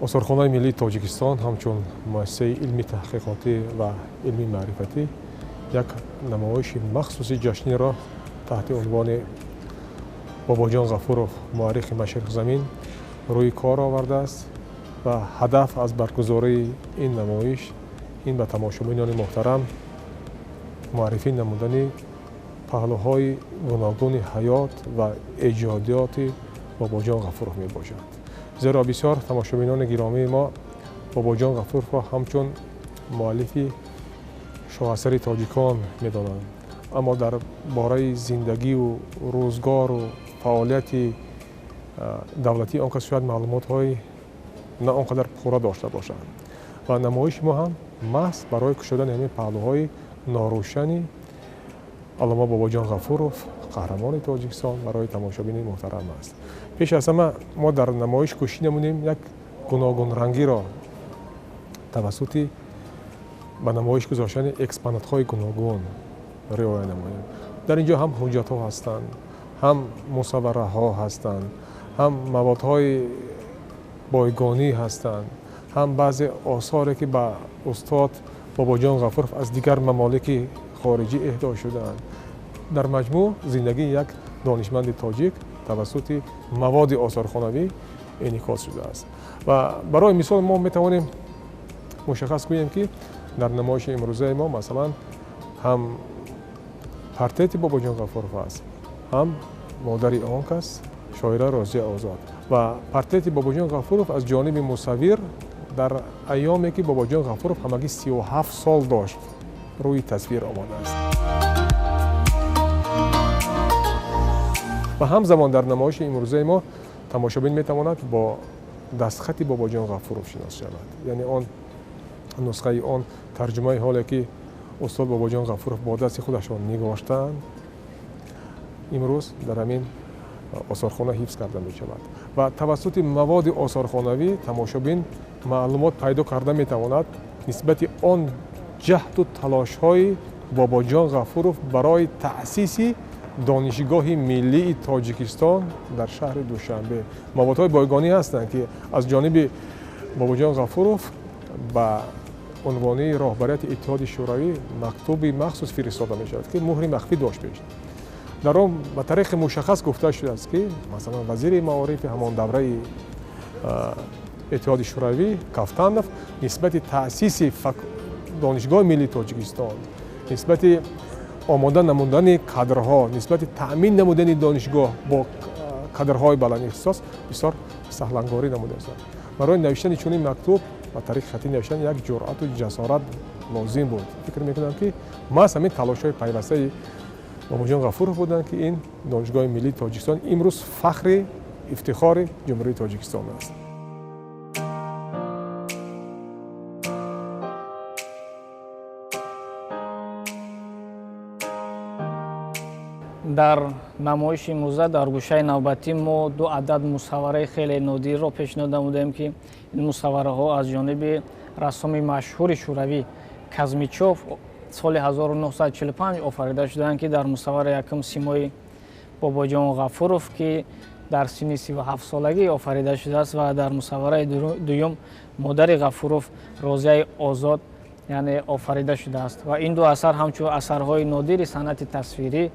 Осорхонаи миллии Тоҷикистон ҳамчун муассисаи илми таҳқиқотӣ ва илми маърифатӣ як намоиши махсуси ҷашниро таҳти унвони Бобоҷон Ғафуров, муаррихи машриқзамин рӯи кор овардааст ва ҳадаф аз баргузории ин намоиш ин ба тамошобинони муҳтарам муаррифӣ намудани паҳлӯҳои гуногуни ҳаёт ва эҷодиёти Бобоҷон Ғафуров мебошад. Зеро бисёр тамошобинони гиромии мо Бобоҷон Ғафуровро ҳамчун муаллифи шоҳасари тоҷикон медонанд, аммо дар бораи зиндагиву рӯзгору фаъолияти давлатии он кас шояд маълумотҳои на он қадар пурра дошта бошанд. Ва намоиши мо ҳам маҳз барои кушодани ҳамин паҳлӯҳои норӯшани аллома Бобоҷон Ғафуров, қаҳрамони Тоҷикистон, барои тамошобини муҳтарам аст. Пеш аз ҳама мо дар намоиш кӯшиш намудем як гуногунрангиро тавассути ба намоиш гузоштани экспонатҳои гуногун риоя намоем. Дар ин ҷо ҳам ҳуҷҷатҳо ҳастанд, ҳам мусаввараҳо ҳастанд, ҳам маводҳои бойгонӣ ҳастанд, ҳам баъзе осоре ки ба устод Бобоҷон Ғафуров аз дигар мамолики хориҷӣ эҳдо шудаанд. Дар маҷмӯъ зиндагии як донишманди тоҷик тавассути маводи осорхонавӣ инъикос шудааст. Ва барои мисол мо метавонем мушаххас гӯем, ки дар намоиши имрӯзаи мо масалан ҳам портрети Бобоҷон Ғафуров аст, ҳам модари он кас, шоира Розия Озод. Ва портрети Бобоҷон Ғафуров аз ҷониби мусаввир дар айёме ки Бобоҷон Ғафуров ҳамагӣ 37 сол дошт рӯи тасвир омадааст. Ва ҳамзамон дар намоиши имрӯзаи мо тамошобин метавонад бо дастхати Бобоҷон Ғафуров шинос шавад. Яъне он нусхаи он тарҷумаи ҳоле ки устод Бобоҷон Ғафуров бо дасти худашон нигоштаанд, имрӯз дар ҳамин осорхона ҳифз карда мешавад. Ва тавассути маводи осорхонавӣ тамошобин маълумот пайдо карда метавонад нисбати он ҷаҳду талошҳои Бобоҷон Ғафуров барои таъсиси Донишгоҳи миллии Тоҷикистон дар шаҳри Душанбе. Маводҳои бойгонӣ ҳастанд, ки аз ҷониби Бобоҷон Ғафуров ба унвони роҳбарияти Иттиҳоди Шӯравӣ мактуби махсус фиристода мешавад, ки муҳри махфӣ дошт пеш. Дар он ба тариқи мушаххас гуфта шудааст, ки масалан вазири маорифи ҳамон давраи Иттиҳоди Шӯравӣ Кафтанов нисбати таъсиси Донишгоҳи миллии Тоҷикистон, нисбати омода намудани кадрҳо, нисбати таъмин намудани донишгоҳ бо кадрҳои баландихтисос бисёр саҳлангорӣ намудааст. Барои навиштани чунин мактуб ба тариқи хатӣ навиштан як ҷуръату ҷасорат лозим буд. Фикр мекунам, ки маҳз ҳамин талошҳои пайвастаи Бобоҷон Ғафуров буданд, ки ин Донишгоҳи миллии Тоҷикистон имрӯз фахри ифтихори Ҷумҳурии Тоҷикистон аст. Дар намоиши имрӯза дар гӯшаи навбатӣ мо ду адад мусаввараи хеле нодирро пешниҳод намудаем, ки ин мусаввараҳо аз ҷониби рассоми машҳури шӯравӣ Казмичов соли 1945 офарида шудаанд, ки дар мусаввараи якум симои Бобоҷон Ғафуров, ки дар синни 37 солагӣ офарида шудааст, ва дар мусаввараи дуюм модари Ғафуров, Розияи Озод, яъне офарида шудааст. Ва ин ду асар ҳамчун асарҳои нодири санъати тасвирӣ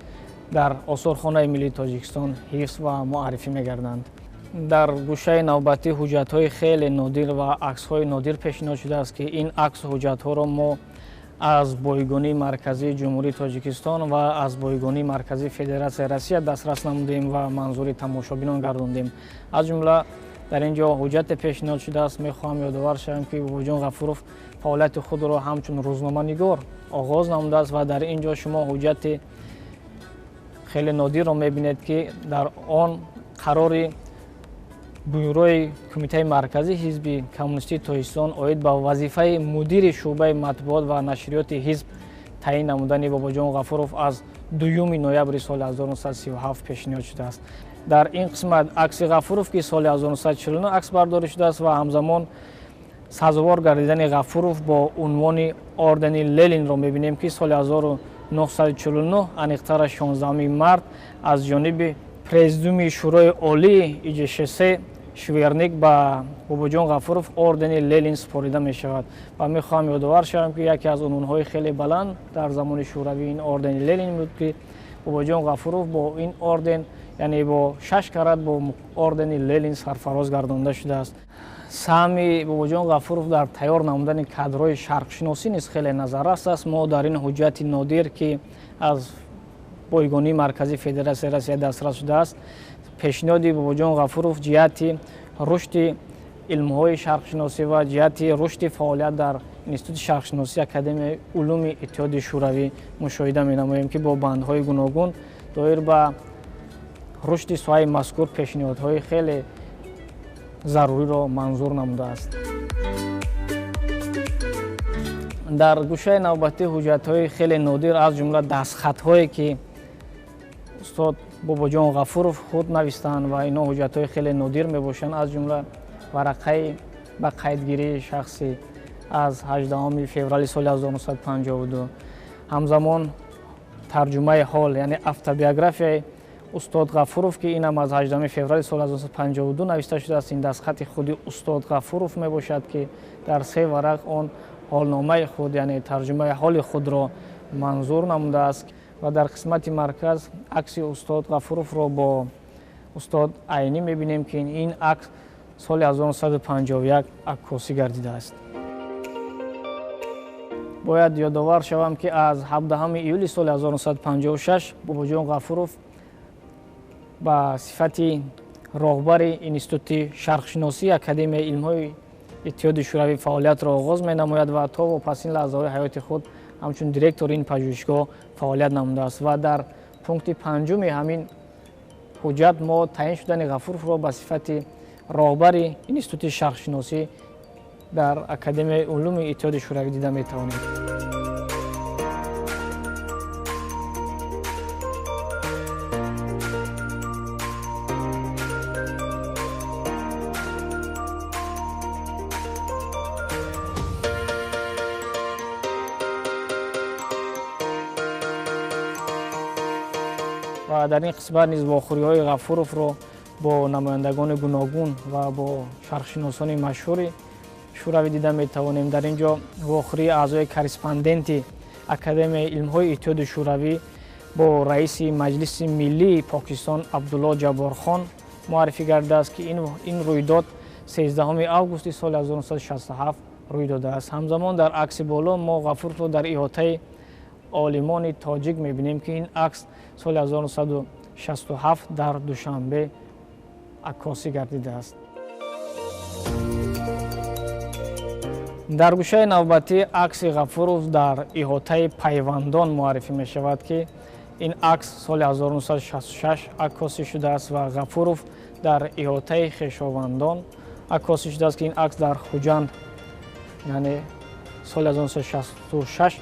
дар Осорхонаи миллии Тоҷикистон ҳифз ва муаррифӣ мегарданд. Дар гӯшаи навбатӣ ҳуҷҷатҳои хеле нодир ва аксҳои нодир пешниҳод шудааст, ки ин аксу ҳуҷҷатҳоро мо аз бойгонии марказии Ҷумҳурии Тоҷикистон ва аз бойгонии марказии Федератсияи Россия дастрас намудем ва манзури тамошобинон гардондем. Аз ҷумла дар ин ҷо ҳуҷҷате пешниҳод шудааст. Мехоҳам ёдовар шавам, ки Бобоҷон Ғафуров фаъолияти худро ҳамчун рӯзноманигор оғоз намудааст ва дар ин ҷо шумо ҳуҷҷати хеле нодирро мебинед, ки дар он қарори бюрои Кумитаи марказии Ҳизби коммунистии Тоҷикистон оид ба вазифаи мудири шӯъбаи матбуот ва нашриёти ҳизб таъин намудани Бобоҷон Ғафуров аз 2 ноябри соли 1937 пешниҳод шудааст. Дар ин қисмат акси Ғафуров, ки соли 1949 аксбардорӣ шудааст, ва ҳамзамон сазовор гардидани Ғафуров бо унвони ордени Ленинро мебинем, ки соли 1949, аниқтараш 16 март, аз ҷониби Президиуми Шӯрои Олии ИЖШС. Шверник ба Бобоҷон Ғафуров ордени Ленин супорида мешавад. Ва мехоҳам ёдовар шавам, ки яке аз унвонҳои хеле баланд дар замони Шӯравӣ ин ордени Ленин буд, ки Бобоҷон Ғафуров бо ин орден, яъне бо 6 карат бо ордени Ленин сарфароз гардонда шудааст. Саҳми Бобоҷон Ғафуров дар тайёр намудани кадрҳои шарқшиносӣ низ хеле назаррас аст. Мо дар ин ҳуҷҷати нодир, ки аз бойгонии марказии Федератсияи Россия дастрас шудааст, пешниҳоди Бобоҷон Ғафуров ҷиҳати рушди илмҳои шарқшиносӣ ва ҷиҳати рушди фаъолият дар Институти шарқшиносии Академияи улуми Иттиҳоди Шӯравӣ мушоҳида менамоем, ки бо бандҳои гуногун доир ба рушди соҳаи мазкур пешниҳодҳои хеле заруриро манзур намудааст. Дар гӯшаи навбатӣ ҳуҷҷатҳои хеле нодир, аз ҷумла дастхатҳое, ки устод Бобоҷон Ғафуров худ навистанд ва инҳо ҳуҷҷатҳои хеле нодир мебошанд, аз ҷумла варақаи ба қайдгирии шахсӣ аз 18 феврали соли 1952, ҳамзамон тарҷумаи ҳол, яъне автобиографияи устод Ғафуров, ки инам аз 18 феврали соли 1952 нависта шудааст. Ин дастхати худи устод Ғафуров мебошад, ки дар 3 варақ он ҳолномаи худ, яъне тарҷумаи ҳоли худро манзур намудааст. Ва дар қисмати марказ акси устод Ғафуровро бо устод Айнӣ мебинем, ки ин акс соли 1951 аккосӣ гардидааст. Бояд ёдовар шавам, ки аз 17 июли соли 1956 Бобоҷон Ғафуров ба сифати роҳбари Институти шарқшиносии Академияи илмҳои Иттиҳоди Шӯравӣ фаъолиятро оғоз менамояд ва то вопасин лаҳзаҳои ҳаёти худ ҳамчун директори ин пажӯҳишгоҳ фаъолият намудааст. Ва дар пункти 5 ҳамин ҳуҷҷат мо таъин шудани Ғафуровро ба сифати роҳбари Институти шарқшиносӣ дар Академияи улуми Иттиҳоди Шӯравӣ дида метавонем. Ва дар ин қисмат низ вохӯриҳои Ғафуровро бо намояндагони гуногун ва бо шарқшиносони машҳури Шӯравӣ дида метавонем. Дар ин ҷо вохӯрии аъзои корреспонденти Академияи илмҳои Иттиҳоди Шӯравӣ бо раиси Маҷлиси миллии Покистон Абдулло Ҷабборхон муаррифӣ гардидааст, ки ин рӯйдод 13 августи соли 1967 рӯй додааст. Ҳамзамон дар акси боло мо Ғафуровро дар иҳотаи олимони тоҷик мебинем, ки ин акс соли 1967 дар Душанбе аккосӣ гардидааст. Дар гӯшаи навбатӣ акси Ғафуров дар иҳотаи пайвандон муаррифӣ мешавад, ки ин акс соли 1966 аккосӣ шудааст ва Ғафуров дар иҳотаи хешовандон аккосӣ шудааст, ки ин акс дар Хуҷанд, яъне соли 1966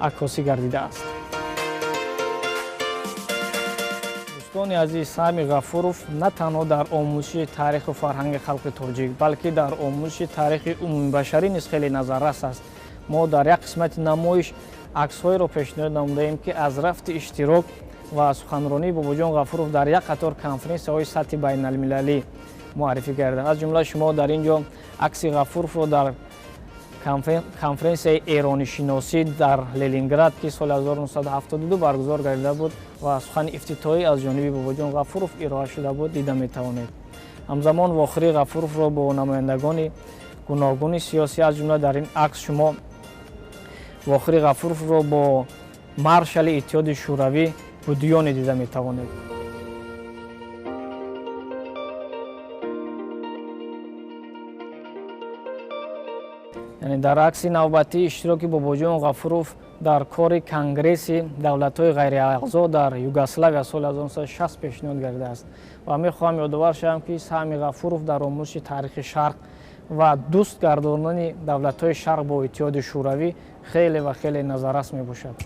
аккосӣ гардидааст. Дӯстони азиз, саҳми Ғафуров на танҳо дар омӯзиши таъриху фарҳанги халқи тоҷик, балки дар омӯзиши таърихи умумибашарӣ низ хеле назаррас аст. Мо дар як қисмати намоиш аксҳоеро пешниҳод намудаем, ки аз рафти иштирок ва суханронии Бобоҷон Ғафуров дар як қатор конференсияҳои сатҳи байналмилалӣ муаррифӣ гардиданд. Аз ҷумла шумо дар ин ҷо акси Ғафуровро дар конференсияи эронишиносӣ дар Ленинград, ки соли 1972 баргузор гардида буд ва сухани ифтитоҳӣ аз ҷониби Бобоҷон Ғафуров ироа шуда буд, дида метавонед. Ҳамзамон вохӯрии Ғафуровро бо намояндагони гуногуни сиёсӣ, аз ҷумла дар ин акс шумо вохӯрии Ғафуровро бо маршали Иттиҳоди Шӯравӣ Будёнӣ дида метавонед. Яъне дар акси навбатӣ иштироки Бобоҷон Ғафуров дар кори Конгресси давлатҳои ғайриаъзо дар Югославия соли 1960 пешниҳод гардидааст. Ва мехоҳам ёдовар шавам, ки саҳми Ғафуров дар омӯзиши таърихи Шарқ ва дӯст гардонани давлатҳои Шарқ бо Иттиҳоди Шӯравӣ хеле ва хеле назаррас мебошад.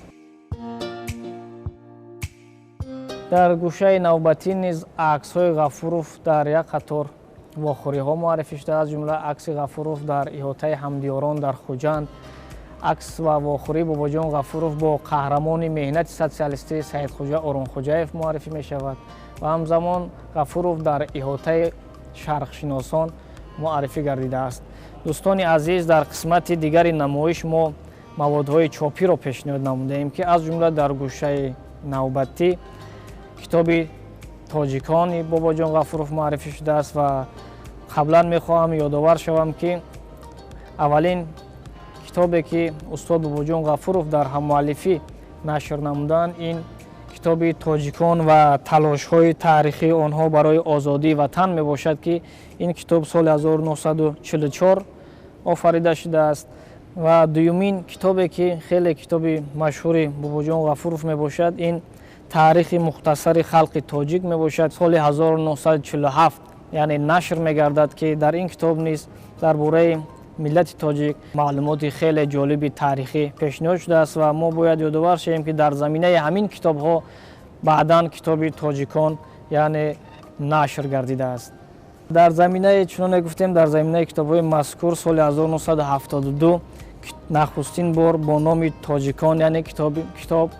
Дар гӯшаи навбатӣ низ аксҳои Ғафуров дар як қатор вохӯриҳо муаррифӣ шуда, аз ҷумла акси Ғафуров дар иҳотаи ҳамдиёрон дар Хуҷанд, акс ва вохӯрии Бобоҷон Ғафуров бо қаҳрамони меҳнати социалистӣ Саидхӯҷа Орунхӯҷаев муаррифӣ мешавад ва ҳамзамон Ғафуров дар иҳотаи шарқшиносон муаррифӣ гардидааст. Дӯстони азиз, дар қисмати дигари намоиш мо маводҳои чопиро пешниҳод намудаем, ки аз ҷумла дар гӯшаи навбатӣ китоби тоҷикони Бобоҷон Ғафуров муаррифӣ шудааст. Ва қаблан мехоҳам ёдовар шавам, ки аввалин китобе, ки устод Бобоҷон Ғафуров дар ҳаммуаллифӣ нашр намуданд, ин китоби тоҷикон ва талошҳои таърихии онҳо барои озодии ватан мебошад, ки ин китоб соли 1944 офарида шудааст. Ва дуюмин китобе, ки хеле китоби машҳури Бобоҷон Ғафуров мебошад, ин таърихи мухтасари халқи тоҷик мебошад, соли 1947 яъне нашр мегардад, ки дар ин китоб низ дар бораи миллати тоҷик маълумоти хеле ҷолиби таърихӣ пешниҳод шудааст. Ва мо бояд ёдовар шавем, ки дар заминаи ҳамин китобҳо баъдан китоби тоҷикон яъне нашр гардидааст. Дар заминаи, чуноне гуфтем, дар заминаи китобҳои мазкур соли 1972 нахустин бор бо номи тоҷикон, яъне китоб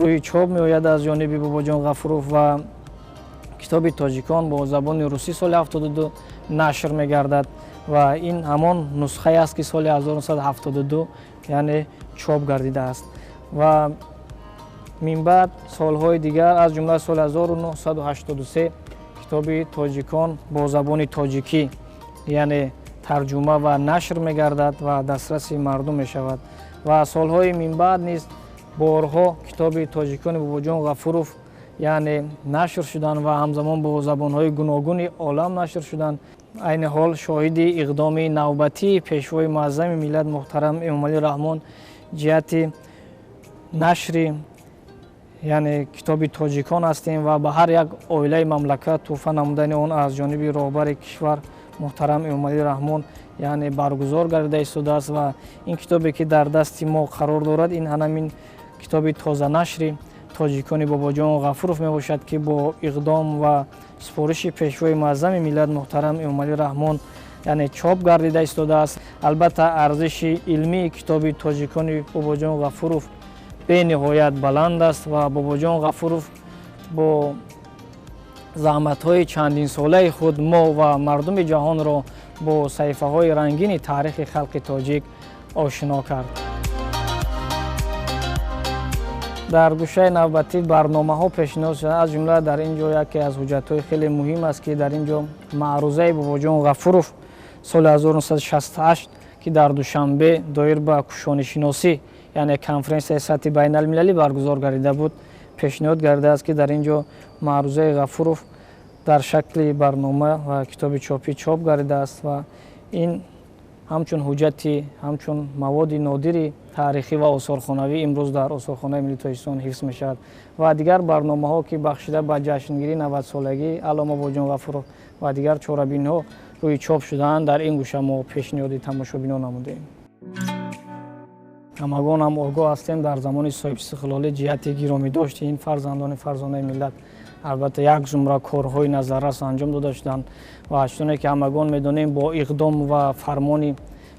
рӯи чоп меояд аз ҷониби Бобоҷон Ғафуров ва китоби тоҷикон бо забони русӣ соли 72 нашр мегардад ва ин ҳамон нусхае аст, ки соли 1972 яъне чоп гардидааст. Ва минбаъд солҳои дигар, аз ҷумла соли 1983 китоби тоҷикон бо забони тоҷикӣ яъне тарҷума ва нашр мегардад ва дастраси мардум мешавад. Ва солҳои минбаъд низ борҳо китоби тоҷикони Бобоҷон Ғафуров яъне нашр шуданд ва ҳамзамон бо забонҳои гуногуни олам нашр шуданд. Айни ҳол шоҳиди иқдоми навбатии пешвои муаззами миллат муҳтарам Эмомалӣ Раҳмон ҷиҳати нашри яъне китоби тоҷикон ҳастем ва ба ҳар як оилаи мамлакат тӯҳфа намудани он аз ҷониби роҳбари кишвар муҳтарам Эмомалӣ Раҳмон яъне баргузор гардида истодааст. Ва ин китобе, ки дар дасти мо қарор дорад, ин ҳанамин китоби тозанашри тоҷикони Бобоҷон Ғафуров мебошад, ки бо иқдом ва супориши пешвои муаззами миллат муҳтарам Эмомалӣ Раҳмон яъне чоп гардида истодааст. Албатта, арзиши илмии китоби тоҷикони Бобоҷон Ғафуров бениҳоят баланд аст ва Бобоҷон Ғафуров бо заҳматҳои чандинсолаи худ мо ва мардуми ҷаҳонро бо саҳифаҳои рангини таърихи халқи тоҷик ошино кард. Дар гӯшаи навбатӣ барномаҳо пешниҳод шуданд. Аз ҷумла дар ин ҷо яке аз ҳуҷҷатҳои хеле муҳим аст, ки дар ин ҷо маърузаи Бобоҷон Ғафуров соли 1968, ки дар Душанбе доир ба кушонишиносӣ яъне конференсияи сатҳи байналмилалӣ баргузор гардида буд, пешниҳод гардидааст, ки дар ин ҷо маърузаи Ғафуров дар шакли барнома ва китоби чопӣ чоп гардидааст ва ин ҳамчун ҳуҷҷати, ҳамчун маводи нодири таърихӣ ва осорхонавӣ имрӯз дар осорхонаи миллии Тоҷикистон ҳифз мешавад. Ва дигар барномаҳо, ки бахшида ба ҷашнгирии 90-солагии аллома Бобоҷон Ғафуров ва дигар чорабиниҳо рӯи чоп шудаанд, дар ин гӯша мо пешниҳоди тамошобинон намудаем. Ҳамагон ҳам огоҳ ҳастем, дар замони соҳибистиқлолӣ ҷиҳати гиромидошти ин фарзандони фарзонаи миллат албатта як зумра корҳои назаррас анҷом дода шуданд. Ва чуноне ки ҳамагон медонем, бо иқдом ва фармони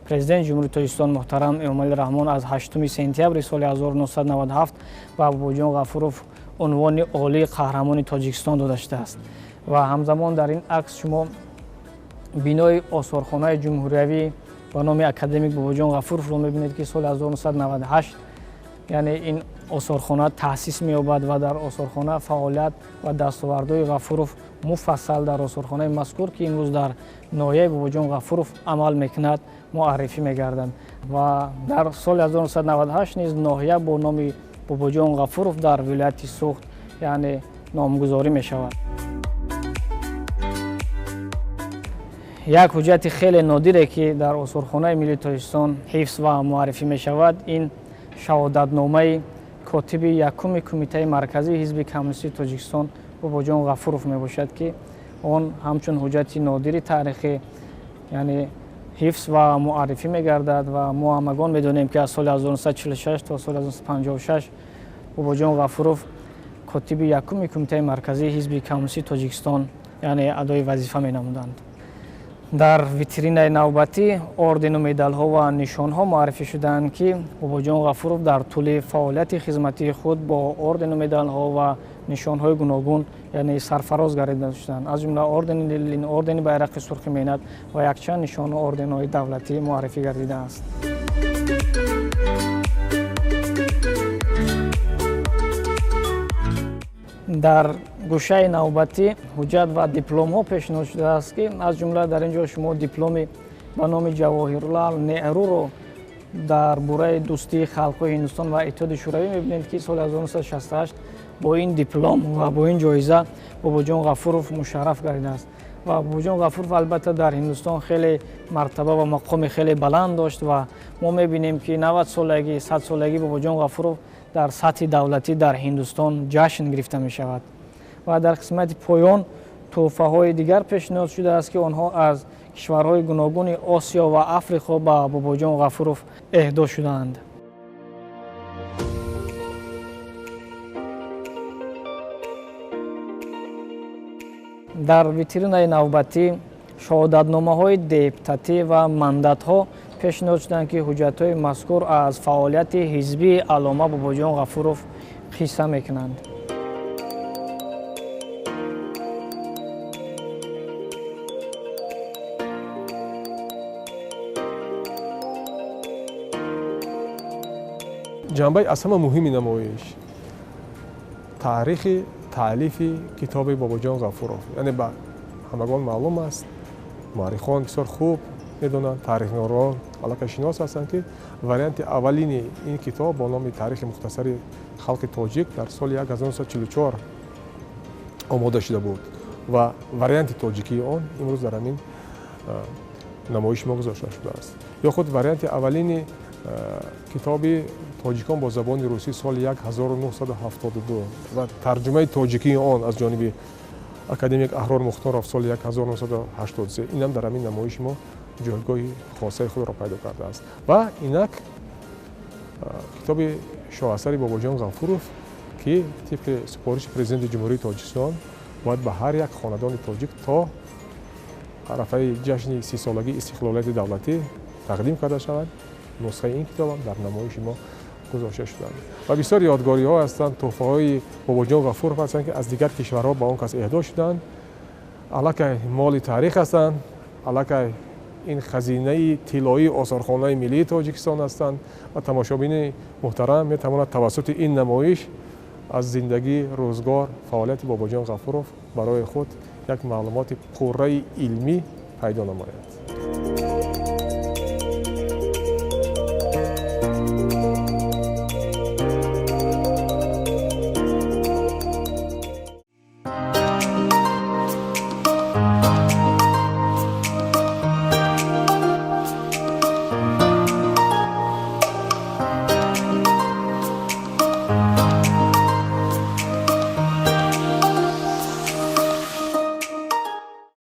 президенти Ҷумҳурии Тоҷикистон муҳтарам Эмомалӣ Раҳмон аз 8 сентябри соли 1997 ба Бобоҷон Ғафуров унвони олии қаҳрамони Тоҷикистон дода шудааст. Ва ҳамзамон дар ин акс шумо бинои осорхонаи ҷумҳуриявӣ ба номи академик Бобоҷон Ғафуровро мебинед, ки соли 1998 яъне ин осорхона таъсис меёбад ва дар осорхона фаъолият ва дастовардҳои Ғафуров муфассал дар осорхонаи мазкур, ки имрӯз дар ноҳияи Бобоҷон Ғафуров амал мекунад, муаррифӣ мегарданд. Ва дар соли 1998 низ ноҳия бо номи Бобоҷон Ғафуров дар вилояти Суғд яъне номгузорӣ мешавад. Як ҳуҷҷати хеле нодире, ки дар осорхонаи миллии Тоҷикистон ҳифз ва муаррифӣ мешавад, ин шаҳодатномаи котиби якуми Кумитаи марказии ҳизби коммунистии Тоҷикистон Бобоҷон Ғафуров мебошад, ки он ҳамчун ҳуҷҷати нодири таърихӣ яъне ҳифз ва муаррифӣ мегардад. Ва мо ҳамагон медонем, ки аз соли 1946 то соли 1956 Бобоҷон Ғафуров котиби якуми Кумитаи марказии ҳизби коммунистии Тоҷикистон яъне адои вазифа менамуданд. Дар витринаи навбатӣ ордену медалҳо ва нишонҳо муаррифӣ шудаанд, ки Бобоҷон Ғафуров дар тӯли фаъолияти хизматии худ бо ордену медалҳо ва нишонҳои гуногун, яъне сарфароз гардида шуданд, аз ҷумла ордени Ленин, ордени Байрақи Сурхи Меҳнат ва якчанд нишону орденҳои давлатӣ муаррифӣ гардидааст. Дар гӯшаи навбатӣ ҳуҷҷат ва дипломҳо пешниҳод шудааст, ки аз ҷумла дар ин ҷо шумо дипломи ба номи Ҷавоҳирлал Неҳруро дар бораи дӯстии халқҳои Ҳиндустон ва Иттиҳоди Шӯравӣ мебинед, ки соли 1968 бо ин диплом ва бо ин ҷоиза Бобоҷон Ғафуров мушарраф гардидааст. Ва Бобоҷон Ғафуров албатта дар Ҳиндустон хеле мартаба ва мақоми хеле баланд дошт ва мо мебинем, ки 90 солагӣ, 100 солагӣ Бобоҷон Ғафуров дар сатҳи давлатӣ дар Ҳиндустон ҷашн гирифта мешавад. Ва дар қисмати поён тӯҳфаҳои дигар пешниҳод шудааст, ки онҳо аз кишварҳои гуногуни Осиё ва Африқо ба Бобоҷон Ғафуров эҳдо шудаанд. Дар витринаи навбатӣ шоҳодатномаҳои депутатӣ ва мандатҳо пешниҳод шуданд, ки ҳуҷҷатҳои мазкур аз фаъолияти ҳизбии аллома Бобоҷон Ғафуров қисса мекунанд. Ҷанбаи аз ҳама муҳими намоиш таърихи таълифи китоби Бобоҷон Ғафуров, яъне ба ҳамагон маълум аст, муаррихон бисёр хуб медонанд, таърихнигорон аллакайшинос ҳастанд, ки варианти аввалини ин китоб бо номи Таърихи мухтасари халқи тоҷик дар соли 1944 омода шуда буд ва варианти тоҷикии он имрӯз дар ҳамин намоиши мо гузошта шудааст. Ё худ варианти аввалини китоби тоҷикон бо забони русӣ соли 1972 ва тарҷумаи тоҷикии он аз ҷониби академик Аҳрор Мухторов соли 1983, инам дар ҳамин намоиши мо ҷойгоҳи хосаи худро пайдо кардааст. Ва инак китоби шоҳасари Бобоҷон Ғафуров, ки тибқи супориши президенти Ҷумҳурии Тоҷикистон бояд ба ҳар як хонадони тоҷик то арафаи ҷашни 30-солагии истиқлолияти давлатӣ тақдим карда шавад, нусхаи ин китобам дар намоиши мо гузошта шуданд. Ва бисёр ёдгориҳо ҳастанд, тӯҳфаҳои Бобоҷон Ғафуров ҳастанд, ки аз дигар кишварҳо ба он кас эҳдо шуданд, аллакай моли таърих ҳастанд, аллакай ин хазинаи тиллоии осорхонаи миллии Тоҷикистон ҳастанд ва тамошобини муҳтарам метавонад тавассути ин намоиш аз зиндагӣ, рӯзгор, фаъолияти Бобоҷон Ғафуров барои худ як маълумоти пурраи илмӣ пайдо намояд.